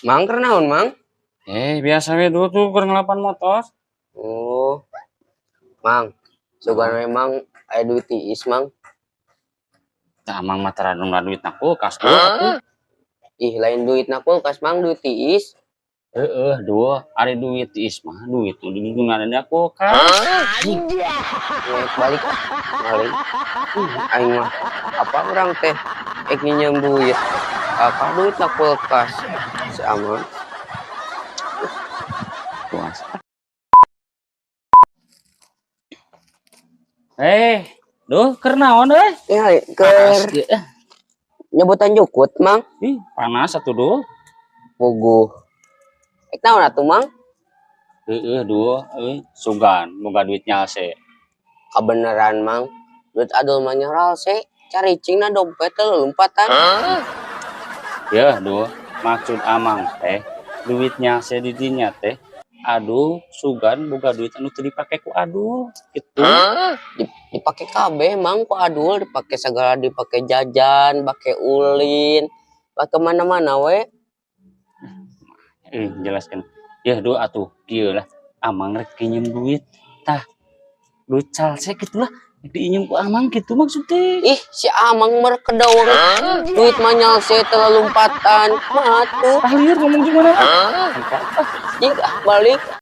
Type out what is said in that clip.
Mang, keur naon, Mang? Eh, biasa we dulu tuh keur ngelapan motor. Oh. Mang, sugan memang aya duit tiis, Mang. Tah, Amang mah tara nunggu duit na kulkas dua atuh. Ih, lain duit na kulkas, Mang, duit tiis. Heeh, dua ari duit tiis mah duit nu di na kulkas. Naik balik ah. Balik. Aing mah apa urang teh ek nginjem duit. Apa duit na kulkas? Si Amang. Puas. Eh, duh, keur naon euy? Ya, Panas keur ieu, eh. nyebutan jukut, Mang. Ih, panas atuh duh. Puguh. Ek naon atuh, Mang? Heeh, duh, euy, sugan boga duit nyalse. Kabeneran, Mang. Duit adul mah nyalse. Caricingna dompet teh lompatan. Ya, duh, maksud Amang teh duit nyalse di dinya teh aduh sugan boga duit anu teu dipake ku adul gitu. Dipake kabeh, Mang, ku adul, dipake segala, dipake jajan, pake ulin, pake mana-mana we. Eh, jelaskan. Ya duh atuh kieu lah. Amang rek pinjem duit. Tah, duit salse gitu lah. Diinjem ku Amang gitu maksudnya. Ih, si Amang mah kedawang duit mah nyalse teh lompatan. Mah atuh. Tah, lieur ngomong gimana? Ih, ah, balik.